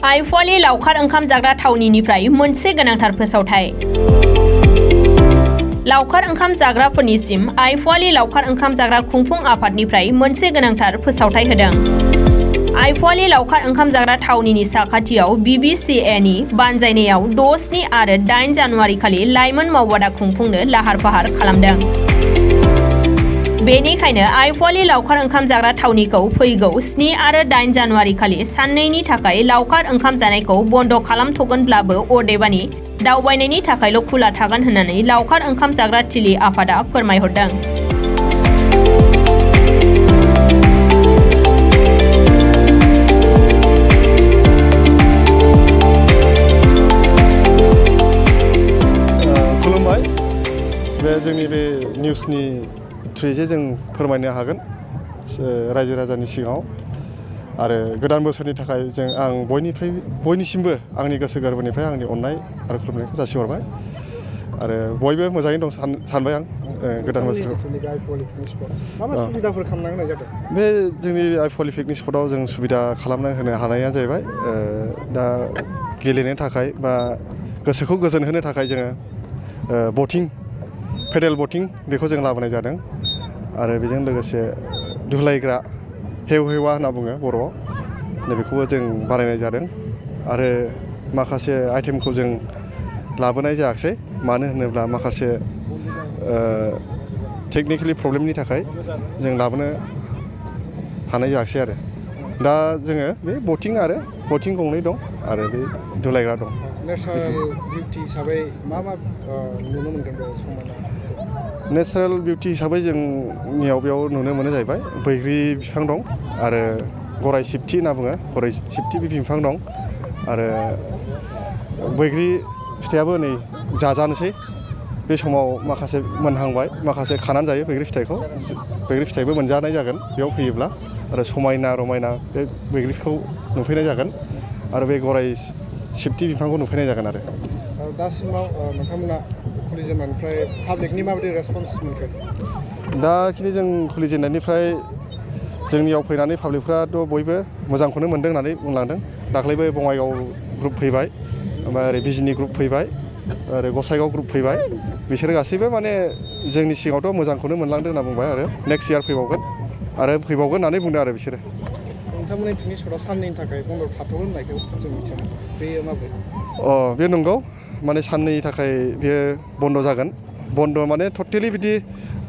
आयफवनि लावखार ओंखाम जाग्रा थावनिनिफ्राय मोनसे गोनांथार फोसावथाय। लावखार ओंखाम जाग्राफोरनिसिम आयफवनि लावखार ओंखाम जाग्रा खुंफुं आफादनिफ्राय मोनसे गोनांथार फोसावथाय होदों। आयफवनि लावखार ओंखाम जाग्रा थावनिनि साखाथियाव BBCAनि बानजायनायाव 6, 7 आरो 8 जानुवारि खालि लाइमोन मावबादा खुंफुंनो लाहार फाहार खालामदों। बेनिखायनो आयफवनि लावखार ओंखाम जाग्रा थावनिखौ फैगौ 7 आरो 8 जानुवारि खालि साननैनि थाखाय लावखार ओंखाम जानायखौ बन्द खालामथ'गोनब्लाबो अदेबानि दावबायनायनि थाखायल' खुला थागोन होननानै लावखार ओंखाम जाग्रा थिलि आफादा फोरमायहरदों। खुलुमबाय। जोंनि बे निउसनि थ्रुयै जों फोरमायनो हागोन रायजो राजानि सिगाङाव आरो गोदान बोसोरनि थाखाय आं बयनिसिमबो आंनि गोसो गोरबोनिफ्राय आंनि अननाय आरो खुलुमनायखौ जासिहरबाय आरो बयबो मोजाङैनो दं सानबाय आं गोदान बोसोरखौ। बे जोंनि आयफव पिकनिक स्पटआव जों सुबिदा खालामना होनो हानाया जाहैबाय दा गेलेनो थाखाय बा गोसोखौ गोजोन होनो थाखाय जोङो बटिं पेडेल बटिं बेखौ जों लाबोनाय जादों आरो बेजों लोगोसे दुलायग्रा हेव-हेवा होनना बुङो बर'आव, नैबेखौबो जों बानायनाय जादों आरो माखासे आइटेमखौ जों लाबोनाय जायाखिसै, मानो होनोब्ला माखासे टेकनिकेलि प्रब्लेमनि थाखाय जों लाबोनो हानाय जायाखिसै आरो दा जोङो बे बटिं गंनै दं आरो बे दुलायग्रा दं। नेचारेल बिउटि हिसाबै मा नुनो मोनगोन बे समायना? नेचारेल बिउटि हिसाबै जोंनियाव बेयाव नुनो मोनो जाहैबाय बैग्रि बिफां दं आरो गराइ सिबथि होनना बुङो, गराइ सिबथि बे बिफां दं आरो बैग्रि फिथाइयाबो नै जाजानोसै बे समाव माखासे मोनहांबाय, माखासे खानानै जायो बैग्रि फिथाइबो मोनजानाय जागोन बेयाव फैयोब्ला आरो समायना रमायना बे बैग्रिखौ नुफैनाय जागोन आरो बे गराइ सिबथि बिफांखौ नुफैनाय जागोन आरो दासिमाव नोंथांमोना खुलिजेननायनिफ्राय पाब्लिकनि माबायदि रेसपन्स मोनखो? दाखिनि जों खुलिजेननायनिफ्राय जोंनियाव फैनानै पाब्लिकफ्राथ' बयबो मोजांखौनो मोनदों होननानै बुंलांदों। दाख्लैबो बङाइगाव ग्रुप फैबाय, ओमफ्राय ओरै बिजिनि ग्रुप फैबाय, ओरै गसाइगाव ग्रुप फैबाय, बिसोरो गासैबो माने जोंनि सिगाङावथ' मोजांखौनो मोनलांदों होनना बुंबाय आरो नेक्स्ट इयार फैबावगोन होननानै बुंदों आरो बिसोरो। नोंथांमोननि पिकनिक स्पटआव साननैनि थाखाय बन्द थाथ'गोन होननायखौ जों मिथियो, बेयो माबोरै? बे नंगौ, माने साननैनि थाखाय बेयो बन्द जागोन। बन्द माने टटेलि बिदि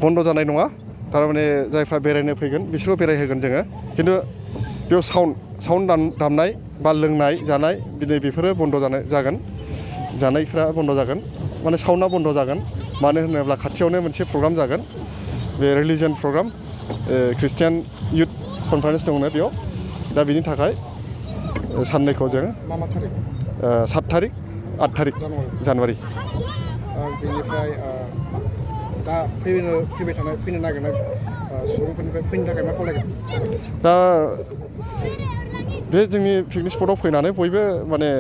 बन्द जानाय नङा, थारमाने जायफ्रा बेरायनो फैगोन बिसोरबो बेरायहोगोन जोङो, खिन्थु बेयाव साउन्ड दामनाय बा लोंनाय जानाय बेफोरो बन्द जागोन, जानायफ्रा बन्द जागोन, माने साउन्डआ बन्द जागोन। मानो होनोब्ला खाथियावनो मोनसे प्रग्राम जागोन, बे religion programme, Christian youth conference दंनो बेयाव, दा बिनि थाखाय साननैखौ जों 7 थारिख 8 थारिख जानुवारि बेनिफ्राय दा फैनो नागिरनाय सुबुंफोरनिफ्राय फैनो थाखाय मा खावलायगोन? दा बे जोंनि पिकनिक स्पटआव फैनानै बयबो माने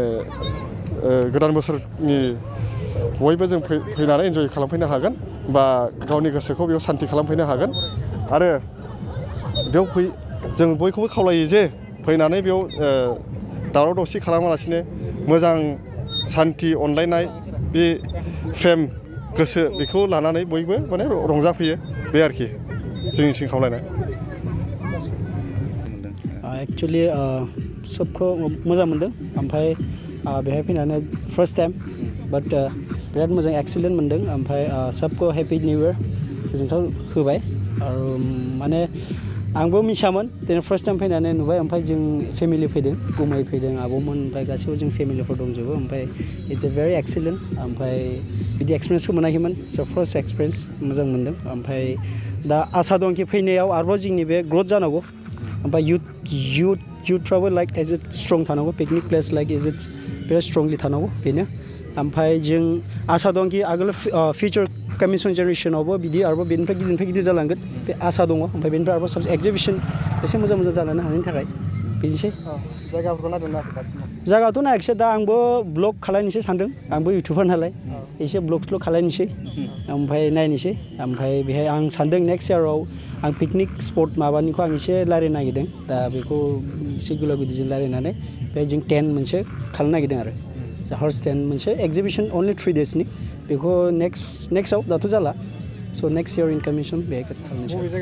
गोदान बोसोरनि बयबो जों फैनानै एन्जय खालामफैनो हागोन बा गावनि गोसोखौ बेयाव सान्ति खालामफैनो हागोन आरो बेयाव जों बयखौबो खावलायो जे फैनानै बेयाव दावराव दावसि खालामालासिनो मोजां सान्ति अनलायनाय बे फ्रेम गोसो बेखौ लानानै बयबो माने रंजाफैयो, बे आरोखि जोंनिसिम खावलायनाय। एक्चुअलि सबखौ मोजां मोनदों, ओमफ्राय बेहाय फैनानै फार्स्ट टाइम बाट बिराद मोजां एक्सिलेन्ट मोनदों, ओमफ्राय सबखौ हेपि निउ इयार गोजोनथाव होबाय आरो माने आंबो मिथियामोन, दिनै फार्स्ट टाइम फैनानै नुबाय, ओमफ्राय जों फेमिलि फैदों, गुमै फैदों, आब'मोन, ओमफ्राय गासैबो जों फेमिलिफोर दंजोबो, ओमफ्राय इट्स ए भेरि एक्सिलेन्ट, ओमफ्राय बिदि एक्सपिरियेन्सखौ मोनाखैमोन, स' फार्स्ट एक्सपिरियेन्स मोजां मोनदों। ओमफ्राय दा आसा दंखि फैनायाव आरोबाव जोंनि बे ग्रथ जानांगौ, ओमफ्राय युथफ्राबो लाइक एज ए स्ट्रं थानांगौ, picnic place like as it बिराद स्ट्रंलि थानांगौ, बेनो। ओमफ्राय जों आसा दंखि आगोल फिउचार कामिं जेनेरेसनावबो बिदि आरोबाव बेनिफ्राय गिदिर जालांगोन, बे आसा दङ। ओमफ्राय बेनिफ्राय आरोबाव साबसिन एक्जिबिसन एसे मोजां जालांनो हानायनि थाखाय बिदिनोसै जायगाफोरखौ नायदों ना दासिमाव जायगाथ' नायाखिसै दा आंबो ब्लग खालायनोसै सानदों आंबो इउटुबार नालाय एसे ब्लग खालायनोसै ओमफ्राय नायनोसै ओमफ्राय बेहाय आं सानदों नेक्स्ट इयाराव आं पिकनिक स्पट माबानिखौ आं एसे रायलायनो नागिरदों दा बेखौ एसे गोलाव गिदिरजों रायलायनानै बेहाय जों टेन्ट मोनसे खालामनो नागिरदों आरो हर्स टेन्ट मोनसे एक्जिबिसन अनलि 3 daysनि बेखौ नेक्स्टआव दाथ' जाला स' नेक्स्ट इयार इनकामिसन बेहाय खालामनोसै